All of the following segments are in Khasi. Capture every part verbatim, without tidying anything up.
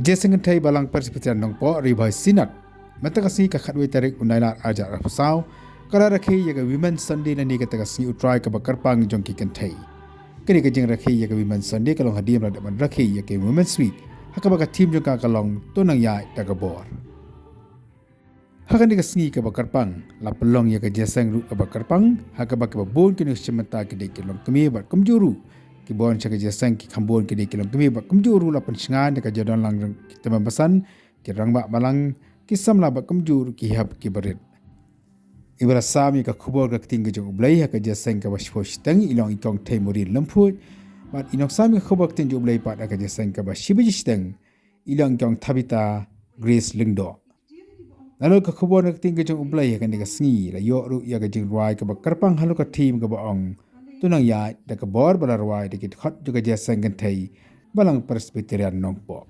Jingïaseng kynthei Balang Presbyterian Nongpoh, Ri Bhoi Synod, mynta ka sngi ka khatwei tarik u Nailar arhajar arphew saw, ka la rakhe ïa ka Women's Sunday lane kata ka sngi U Trai kaba kyrpang jong ki kynthei. Kane ka jingrakhe ïa ka Women's Sunday ka long hadien ba la dep ban rakhe ïa ka Women's Week, ha kaba ka theme jong ka ka long To nang ïaid da ka bor. Ha kane ka sngi kaba kyrpang la pynlong ïa ka jingïaseng ruh kaba kyrpang, ha kaba kiba bun ki nongshim bynta ki dei ki longkmie bad kumjuh ruh ki bun sha ka jingïaseng ki kham bun ki dei ki longkmie bad kumjuh ruh la pynshngaiñ da ka jingdon lang jong ki tymmen basan, ki rangbah balang, ki samla bad kumjuh ruh ki hep ki barit. Iba la sam ïa ka khubor ka ktien ka jong U Blei ha ka jingïaseng kaba shiphew shiteng i long i Kong Theimorin Lymphuid, bad i nongsam ïa ka khubor ka ktien jong U Blei pat ha ka jingïaseng kaba shi baje shiteng i long i Kong Thabitha Grace Lyngdoh. Nalor ka khubor ka ktien ka jong U Blei ha kane ka sngi la ïoh ruh ïa ka jingrwai kaba kyrpang halor ka theme kaba ong To nang ïaid da ka bor, ba la rwai da ki dkhot jong ka jingïaseng kynthei Balang Presbyterian Nongpoh.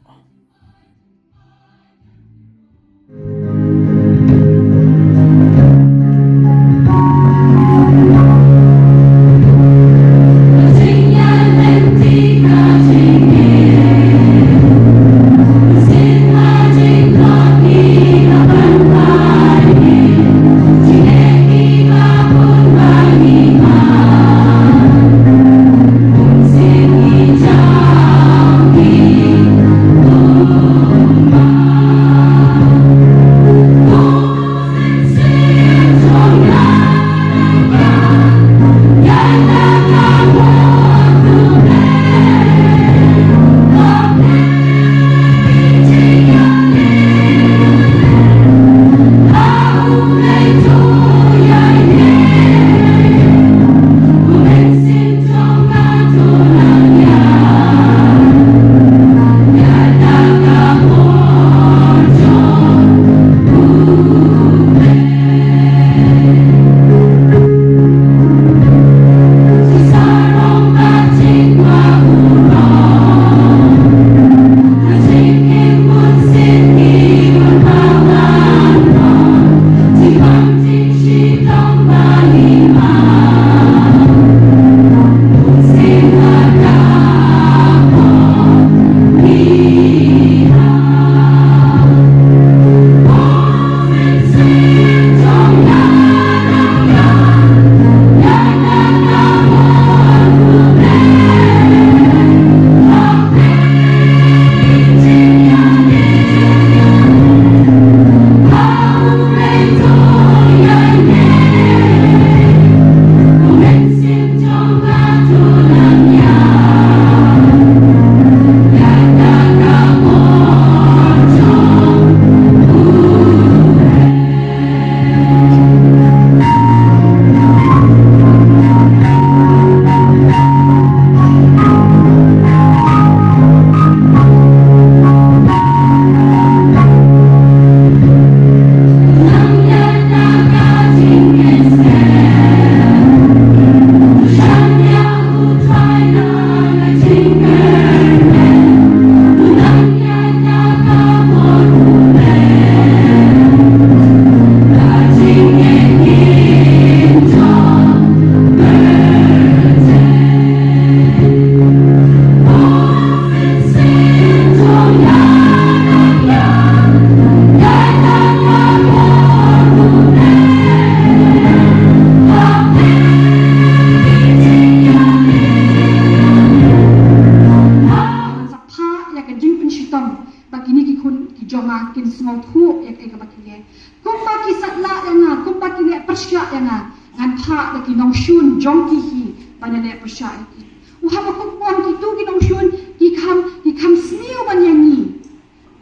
Sa phah ïa ka jingpynshitom ba kine ki khun ki jong nga kin sngewthuh ïa kaei kaba ki leh. Kumba ki satlak ïa nga, kumba ki leh pyrshah ïa nga, ngan phah ïa ki nongshun jong ki hi ban ïaleh pyrshah ïa ki. U Habakuk u ong, kito ki nongshun ki kham, ki kham sniew ban ïa ngi.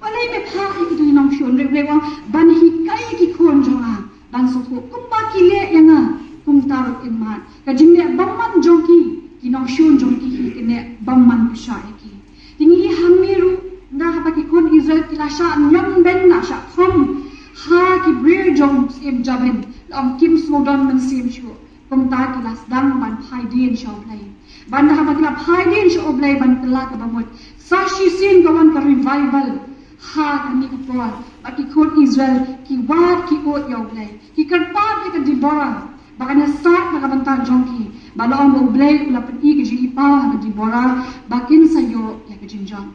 Balei me phah ïa kito ki nongshun? Hynrei u ong ban hikai ïa ki khun jong nga ban sngewthuh, kumba ki leh ïa nga kumta ruh in mad. Ka jingleh bymman jong ki, ki nongshun jong ki hi kin leh bymman pyrshah ïa ki. Te ngi i hangne ruh, ynda haba ki khun Israel ki la shah niam beiñ, la shah khom ha ki briew jong u syiem Jabin, la ong kim sngewdon mynsiem shuh. Kumta ki la sdang ban phai dien sha U Blei. Bad ynda haba ki la phai dien sha U Blei ban kylla kaba mut, sa shisien ka wan ka revival ha kane ka por. Bad ki khun Israel ki wad ki ud ïa U Blei, ki kyrpad ïa ka Deborah ba kan ïasaid na ka bynta jong ki. Bad la ong ba U Blei u la pyni ka jingïohi ha ka Deborah ba kin sa ïoh ïa ka jingjop.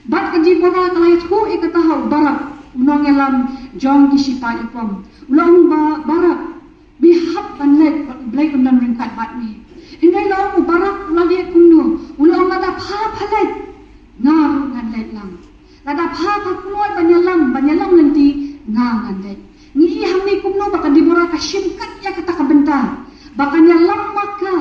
Bad ka Deborah ka la ïathuh ïa kata ha u Barak, u nongïalam jong ki shipai ïapom. U la ong ba Barak, me hap ban leit, bad U Blei un don ryngkat bad me. Hynrei la ong u Barak u la leh kumno, u la ong lada pha pha leit, nga ruh ngan leit lang. Lada pha pha kloi ban ïalam, ban ïalam lynti, nga ngan leit. Ngi i hangne kumno ba ka Deborah ka shim kat ïa kata ka bynta ba kan ïalam ma ka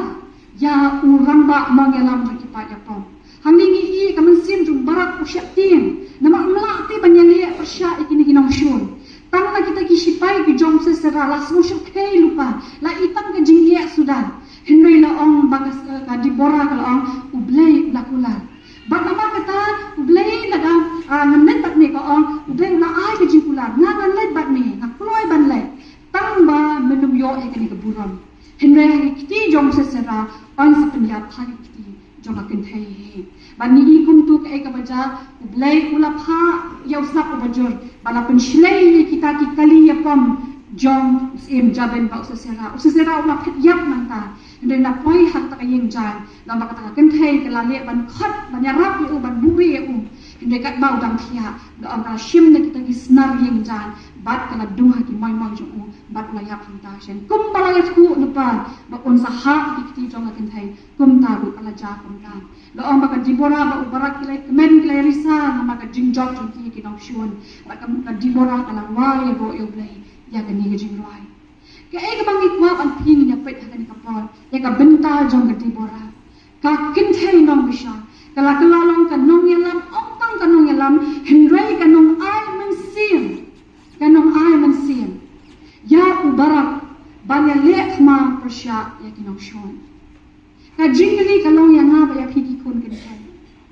ïa u rangbah nongïalam jong ki paid ïapom. Hangne ngi i ka mynsiem jong u Barak u sheptieng, namar um lah te ban ïaleh pyrshah ïa kine ki nongshun. Tang na kita ki shipai ki jong Sisera la sngewsih khei lypa, la i tang ka jingeh suda. Hynrei la ong ba ka, ka Deborah ka la ong, U Blei u la kular. Bad namar kata U Blei lada, ah, ngan leit bad me, ka ong, U Blei u la ai ka jingkular, nga ngan leit bad me, nga kloi ban leit. Tang ba men ym ïoh ïa kane ka burom. Hynrei ha ki kti jong Sisera, yn sa pynïap ha ki kti jong ka kynthei hi. Bad ngi i kumtu kaei kaba jia, U Blei u la phah ïa u sap uba jur ba la pynshlei ïa kita ki kali ïapom jong u syiem Jabin bad u Sisera. U Sisera u la phet ïap nangta. Hynrei na poi ha kata ka ïing jaiñ, la ong ba kata ka kynthei ka la leh ban khot, ban ïarap ïa u, ban buhrieh ïa u. Hynrei katba u dang thiah, la ong ka la shim na kita ki snar ïing jaiñ bad ka la dung ha ki moimoi jong u, bad u la ïap hangta shen. Kumba la ïathuh lypa ba un sa hap ha ki kti jong ka kynthei, kumta ruh ka la jia kumta. La ong ba ka Deborah bad u Barak ki la kmen, ki la risa namar ka jingjop jong ki, ki nongshun. Bad ka, ka Deborah ka la wai ïaroh ïa U Blei ïa kane ka jingrwai. Kaei kaba ngi kwah ban peit, ngin ïa peit ha kane ka por ïa ka bynta jong ka Deborah. Ka kynthei nongbishar, ka la kylla long ka nongïalam, ym tang ka nongïalam, hynrei ka nongai mynsiem, ka nongai mynsiem ïa u Barak ban ïaleh khmat pyrshah ïa ki nongshun. Ka jingkylli ka long ïa nga bad ïa phi ki khun kynthei.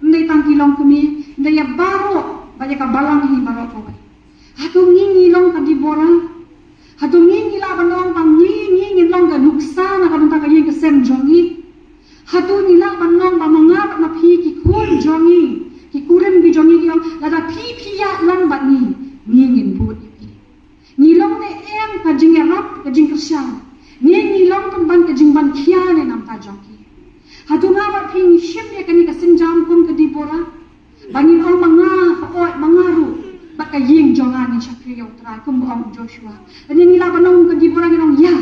Ym dei tang ki longkmie, ym dei, ïa baroh, bad ïa ka balang hi baroh kawei. Hato ngi ngi long ka Deborah? Hato ngi ngi lah ban ong ba ngi ngi ngin long ka nuksa na ka bynta ka ïing ka sem jong ngi? Hato ngi lah ban ong ba ma nga bad ma phi ki khun jong ngi, ki kurim ki jong ngi ki ong, lada phi phi ïaid lang bad ngi, ngi ngin bud ïa phi? Ngi long ne em ka jingïarap, ka jingkyrshan? Ngi ngi long pynban ka jingban khia ne namta jong ki? Hato nga bad phi ngi shim ïa kane ka sienjam kum ka Deborah? Ba ngin ong ma nga, hooid ma nga ruh bad ka ïing jong nga ngin shakri ïa U Trai kum ba ong u Joshua. Lane ngi lah ban ong ka Deborah, ngin ong ïa,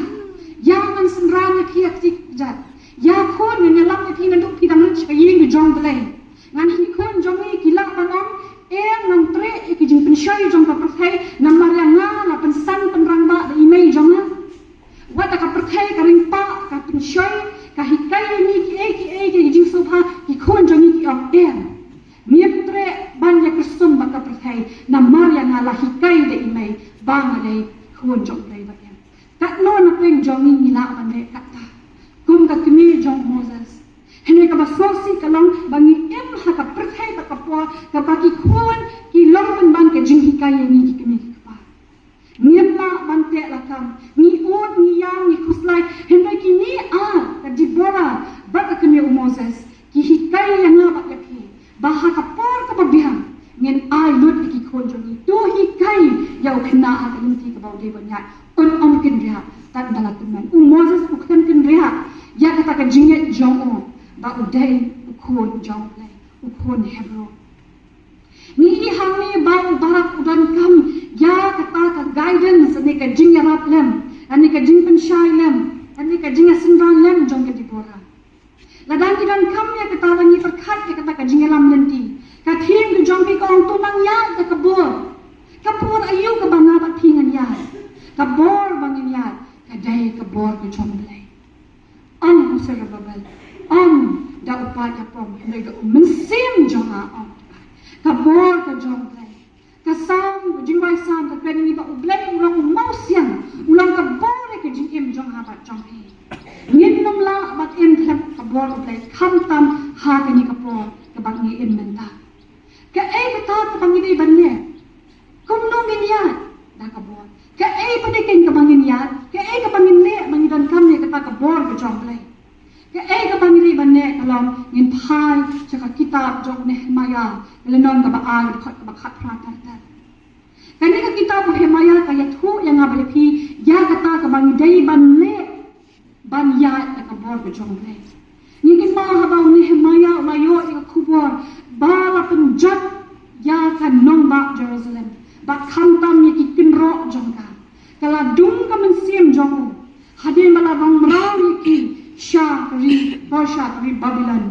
ïa ngan synran ïa phi ha kti kjat. Ïa khun, ngan ïalam ïa phi naduh phi dang rit sha ka ïing ka jong U Blei. Ngan, ki khun jong ngi ki lah ban ong, eh, ngan treh ïa ki jingpynshoi jong ka pyrthei namar ïa nga la pynsan pynrangbah da i mei jong nga. Wat la ka pyrthei ka ring pah, ka pynshoi, ka hikai ïa ngi kiei kiei ki jingsngewbha, ki khun jong ngi ki ong, eh, ngim treh ban ïa kyrsum bad ka pyrthei namar ïa nga la hikai da i mei ba nga dei khun jong U Blei ba em. Katno na pdeng jong ngi ngi lah ban leh kata kum ka kmie jong u Moses? Hynrei kaba sngewsih ka long ba ngi im ha ka pyrthei bad ka por kaba ki khun ki long pynban ka jinghikai ïa ngi ki kmie ki kpa. Ngim lah ban teh lakam, ngi ud ngi ïam ngi khuslai, hynrei kine ar, ka Deborah bad ka kmie u Moses, ki hikai ïa nga bad ïa phi ba ha ka por kaba biang ngin ai lut ïa ki khun jong ngi. To hikai ïa u khynnah ha ka lynti kaba u dei ban ïaid, un ym kynriah tad ba la tymmen. U Moses u khlem kynriah ïa kata ka jingngeit jong u ba u dei u khun jong U Blei, u khun Hebron. Ngi i hangne ba u Barak u donkam ïa kata ka guidance, ne ka jingïarap lem, ne ka jingpynshai lem, ne ka jingïasynran lem jong ka Deborah. Lada ngi donkam ïa kata, lada ngi pyrkhat ïa kata ka jingïalam lynti, ka theme ka jong phi ka ong to nang ïaid da ka bor. Ka bor aïu kaba nga bad phi ngan ïaid? Ka bor ba ngin ïaid ka dei ka bor ka jong U Blei. Ym u Zerubbabel, ym da u paid ïapom, hynrei da u Mynsiem jong nga, ong. Ka bor ka jong U Blei. Ka Salm, ka jingrwai Salm ka kren ïa ngi ba U Blei u long u mawsiang, u long ka bor ïa ka jingim jong nga bad jong phi. Ngin ym lah ban im khlem ka bor U Blei, khamtam ha kane ka por kaba ngi im mynta. Kaei kata kaba ngi dei ban leh? Kumno ngin ïaid? Da ka bor. Kaei pat keiñ kaba ngin ïaid? Kaei kaba ngin leh ba ngi donkam ïa kata ka bor ka jong U Blei? Kaei kaba ngi dei ban leh? Ka long ngin phai sha ka kitab jong u Nehemiah, ka lynnong kaba ar, ka dkhot kaba khatphra ter ter. Kane ka kitab u Nehemiah ka ïathuh ïa nga bad ïa phi ïa kata kaba ngi dei ban leh ban ïaid da ka bor ka jong U Blei. Ngi kynmaw haba u Nehemiah u la ïoh ïa ka khubor ba la pyn Khamtam ïa ki kynroh jong ka, ka la dung ka mynsiem jong u, hadien ba la rong mraw ïa ki sha ka ri, sha ka ri Babilon.